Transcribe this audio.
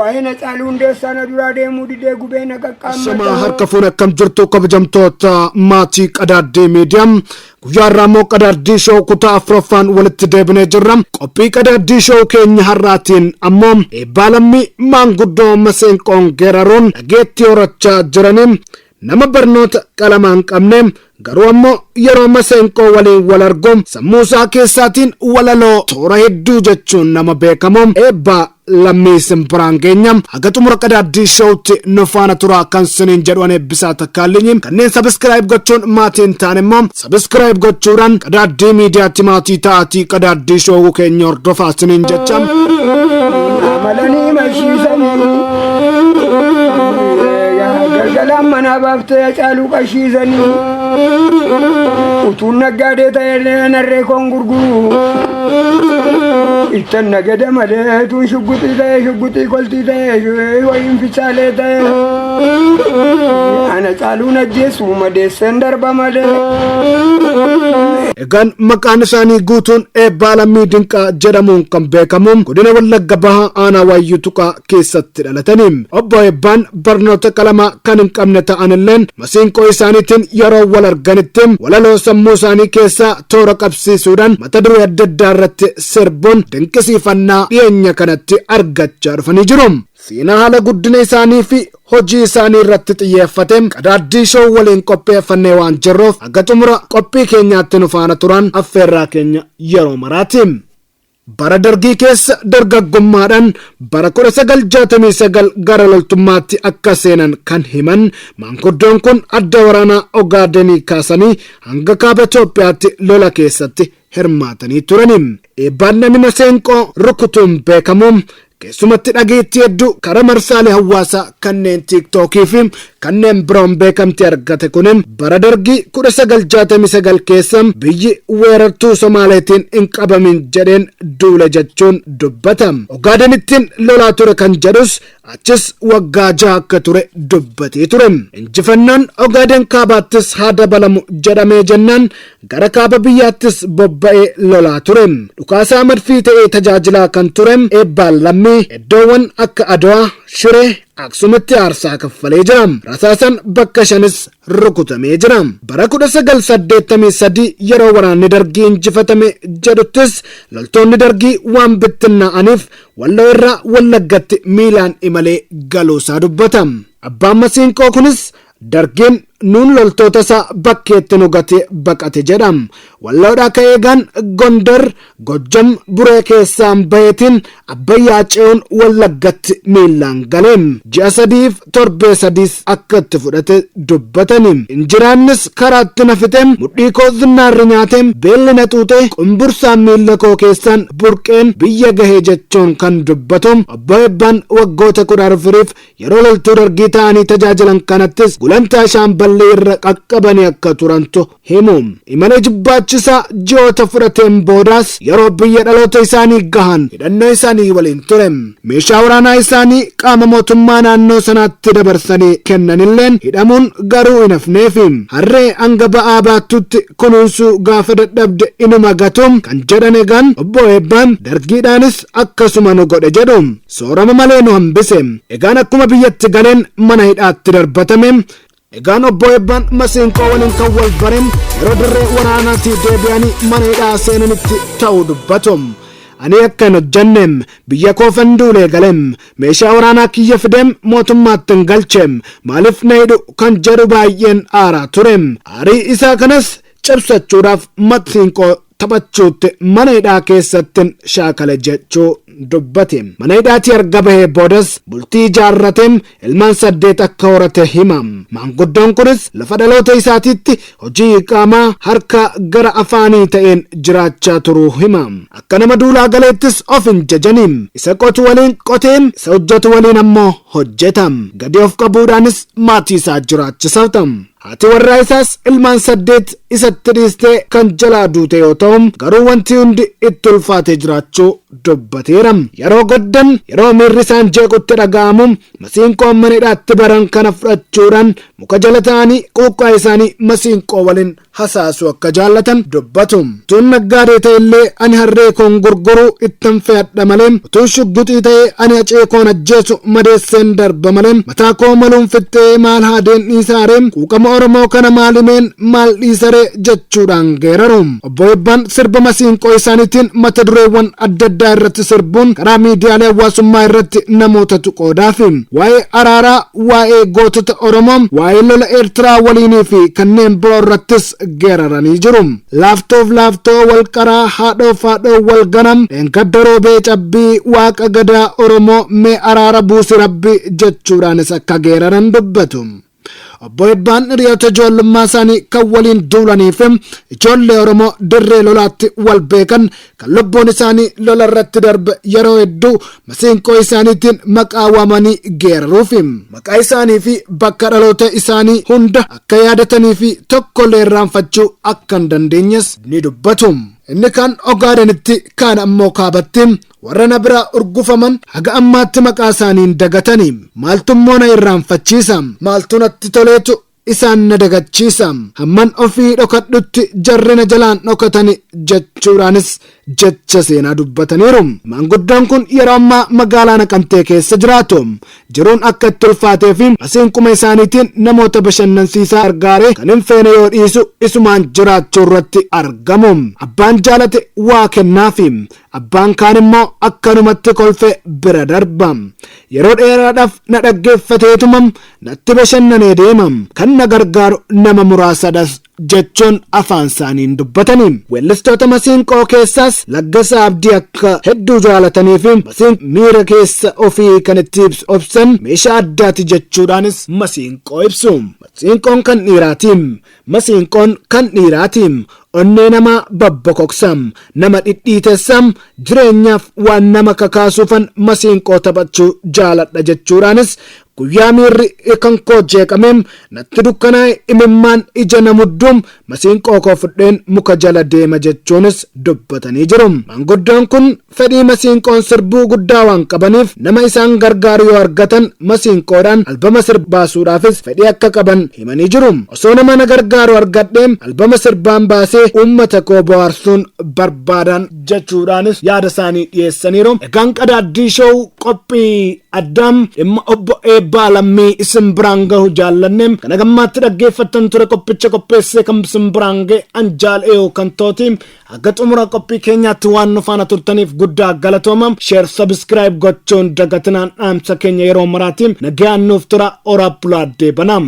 Waa'ee Hacaaluu Hundeessaa na duraa deemuu didee gubee na Sama qaqqaammata. Harka fuun akkam jirtu, kabajamtoota maatii Qadaaddii Miidiyaa? Guyyaa irraa immoo Qadaaddii Show kutaa afuraffaan walitti deebinee jirra. Qophii Qadaaddii Show keenya har'aatiin ammoo Eebbaa Lammii, maanguddoo maseenqoon geeraruun dhageettii horachaa jiranii, nama barnoota qalamaa hin qabne, garuu ammoo yeroo maseenqoo waliin wal argu sammuu isaa keessaatiin walaloo toora hedduu jechuun nama beekamu Eebbaa Lammii simbiraan keenya. Haga xumura Qadaaddii Showtti nu faana turaa kan siniin jedhu an Eebbisaa Takkaallinyi. Kanneen subscribe gochuun maatii hin taane immoo subscribe gochuudhaan Qadaaddii Miidiyaatti maatii ta'aatii Qadaaddii Show keenya hordofaa siniin jecha. Amalanii mashiisanii galgalaan manaa baaftee Hacaaluu qashiisanii. Utuun naggaadee ta'ee narree koon gurguru ittan nagada malee, utuun shugguxii ta'ee shugguxii koltii ta'ee wayiin fichaalee ta'ee ana caaluun ajjeesu madeesseen darba malee. Egaan maqaan isaanii guutuun Eebbaa Lammii Dinqaa jedhamuun kan beekamu, godina Wallagga Bahaa aanaa Waayyuu Tuqaa keessatti dhalatanii. Obbo Eebbaan barnoota qalamaa kan hin qabne ta'anilleen masiinqoo isaaniitiin yeroo wal arganitti walaloo sammuu isaanii keessaa toora qabsiisuudhaan mata duree adda addaa irratti sirbuun dinqisiifannaa dhiyeenya kanatti argachaa dhufanii jiru. Seenaa haala guddina isaanii fi hojii isaanii irratti xiyyeeffate Qadaaddii Show waliin qopheeffannee waan jirruuf, haga xumura qophii keenyaatti nu faana turan affeerraa keenya yeroo maraati. Bara Dargii keessa dargaggummaadhaan bara 1969 gara loltummaatti akka seenan kan himan maanguddoon kun, adda waraanaa Ogaadenii kaasanii hanga kaaba Itoophiyaatti lola keessatti hirmaatanii turani. Eebbaan namni maseenqoo rukutuun beekamu keessumatti dhageettii hedduu karaa marsaalee hawaasaa kanneen TikTokii fi kanneen biroon beekamtii argate kun, bara Dargii 1969 keessa biyyi weerartuu Somaaleetiin hin qabamin jedheen duule jechuun dubbata. Ogaadenittiin lolaa ture kan jedhus, achis waggaa 6 akka ture dubbatee ture. Injifannoon Ogaaden kaabaattis haa dabalamu jedhamee jennaan gara kaaba biyyaattis bobba'ee lolaa ture. Dhukaasaa madfii ta'ee tajaajilaa kan ture Eebbaan Lammii iddoowwan akka Adawaa, Shiree, Aksumitti aarsaa kaffalee jira. Rasaasan bakka shanis rukutamee jira. Bara 1983 yeroo waraanni Dargii injifatame jedhuttis loltoonni Dargii waan bittinnaa'aniif Walloo irraa Wallaggatti miilaan imalee galuusaa dubbata. Abbaan masiinqoo kunis Dargiin nuun loltoota isaa bakkeetti nu gate baqate jedha. Walloodhaa ka'ee gaan Gondar, Gojjam, Buree keessaan baheetiin Abbayyaa ce'uun Wallaggatti miillaan gale. Ji'a 3f torbee 3s akka itti fudhate dubbatani. Injiraannis karaatti na fixe, mudhii koo zinnaarri nyaate, beelli na xuuxe, qumbursaan miilla koo keessaan burqeen biyya gahe jechuun kan dubbatu Obbo Eebbaan, waggoota 14f yeroo loltuu Dargii ta'anii tajaajilan kanattis gulantaa shaamballii irra qaqqabanii akka turantu himu. Imala jibbaachisaa ji'oota fudhateen boodaas yeroo biyya dhaloota isaanii gahan hidhannoo isaanii waliin ture. Meeshaa waraanaa isaanii qaama mootummaa naannoo sanaatti dabarsanii kennanilleen hidhamuun garuu hin hafneefi. Harree hanga ba'aa baattutti kunuunsuu gaafa dadhabde inuma gatu kan jedhan egaan Obbo Eebbaan, Dargiidhaanis akkasuma nu godhe jedhu. Soorama malee nu hambise. Egaan akkuma biyyatti galeen mana hidhaatti darbatame. Egaan Obbo Eebbaan masiinqoo waliin kan wal bare yeroo dirree waraanaatii deebi'anii mana hidhaa seenanitti ta'uu dubbatu. Ani akka hin hojjanne biyya koofan duulee gale, meeshaa waraanaa kiyya fideem mootummaatti hin galche, maaliif na hidhu kan jedhu baay'een aaraa ture. Aarii isaa kanas cabsachuudhaaf masiinqoo taphachuutti mana hidhaa keessatti shaakale jechuu dubbate. Mana hidhaatii erga bahee boodas bultii ijaarrate, ilmaan saddeet akka horate hima. Maanguddoon kunis lafa dhaloota isaatiitti hojii qaamaa harka gara afaanii ta'een jiraachaa turuu hima. Akka nama duulaa galeettis of hin jajani. Isa qotu waliin qotee, isa hojjetu waliin ammoo hojjeta. Gadi of qabuudhaanis maatii isaa jiraachisata. Haati warraa isaas ilmaan saddeet isatti dhiistee kan jalaa duute yoo ta'u, garuu wanti hundi itti ulfaatee jiraachuu dubbateera. Yeroo gaddan, yeroo miirri isaan jeequtti dhaga'amu masiinqoo mana hidhaatti baran kana fudhachuudhaan Muka jala taa'anii quuqqaa isaanii masiinqoo waliin hasaasuu akka jaallatan dubbatu. Utuun naggaadee ta'ellee ani harree koon gurguruu ittan fe'adha malee, utuun shugguxii ta'ee ani hacee koon ajjeesu madeesseen darba malee, mataa koo maluun fixxee maal haadeen dhiisaaree, quuqama Oromoo kana maal himeen maal dhiisaree jechuudhaan geeraru. Obbo Eebbaan sirba masiinqoo isaaniitiin mata dureewwan adda addaa irratti sirbuun karaa miidiyaalee hawaasummaa irratti namootatu qoodaafi. Waa'ee araaraa, waa'ee gootota Oromoo, waa'ee lola Eertiraa waliinii fi kanneen biroo irrattis geeraranii jiru. Laaftoof laaftoo wal qaraa, haadhoof haadhoo wal ganam, dheengadda roobee cabbii, waaqa gadaa Oromoo mee araara buusi rabbi jechuudhaanis akka geeraran dubbatu. Obbo Eebbaan hiriyoota ijoollummaa isaanii kan waliin duulanii fi ijoollee Oromoo dirree lolaatti wal beekan kan lubbuun isaanii lola irratti darbe yeroo hedduu masiinqoo isaaniitiin maqaa waamanii geeraruufi. Maqaa isaanii fi bakka dhaloota isaanii hunda akka yaadatanii fi tokkollee irraanfachuu akka hin dandeenyes ni dubbatu. Inni kaan Ogaadenitti, kaan ammoo kaabatti warra na biraa urgufaman haga ammaatti maqaa isaanii hin dagatani. Maaltummoo na irraanfachiisa? Maaltu natti toleetu isaan na dagachiisa? Hamman ofii dhokadhutti jarri na jalaan dhokatani jechuudhaanis jecha seenaa dubbataniiru. Maanguddoon kun yeroo ammaa magaalaa Naqamtee keessa jiraatu. Jiruun akka itti ulfaatee fi masiinquma isaaniitiin namoota bashannansiisaa gargaaree kan hin feene yoo dhiisu isumaan jiraachuu irratti argamu. Abbaan jaalate waa kennaafi. Abbaan kaan immoo akkanumatti kolfe bira darba. Yeroo dheeraadhaaf na dhaggeeffateetuma natti bashannanee deema. Kan na gargaaru nama muraasadhas jechuun afaan isaaniin dubbatani. Weellistoota masiinqoo keessaas Laggasaa Abdii akka hedduu jaalatanii fi masiinqoo miira keessa ofii kan itti obsan meeshaa addaati jechuudhaanis masiinqoo ibsu. Masiinqoon kan dhiiraati. Masiinqoon kan dhiiraati. Onnee namaa babbokoksa. Nama dhidhiitessa. Jireenyaaf waan nama kakaasuufan masiinqoo taphachuu jaaladha jechuudhaanis guyyaa miirri kan koo jeeqame natti dukkanaa'e imimmaan ija na muddu masiinqoo koo fudheen muka jala deema jechuunis dubbatanii jiru. Maanguddoon kun fedhii masiinqoon sirbuu guddaa waan qabaniif nama isaan gargaaru yoo argatan masiinqoodhaan albama sirbaasuudhaafis fedhii akka qaban himanii jiru. Osoo nama na gargaaru argadhee albama sirbaan baasee uummata koo bohaarsuun barbaadan jechuudhaanis yaada isaanii dhiyeessaniiru. Egaan Qadaaddii Show qophii addaam dhimma obbo Eebbaa Lammii isin biraan gahu jaallanne kana gammaatti dhaggeeffattan ture. Qophicha qopheessee kan isin biraan gahe Anjaal Eeyoo kan tooti. Haga xumura qophii keenyaatti waan nu faana turtaniif guddaa galatooma. Share, subscribe gochuun dagatinaan dhaamsa keenya yeroo maraatiin. Nagaan nuuf tura, oraa bulaa, deebanaam.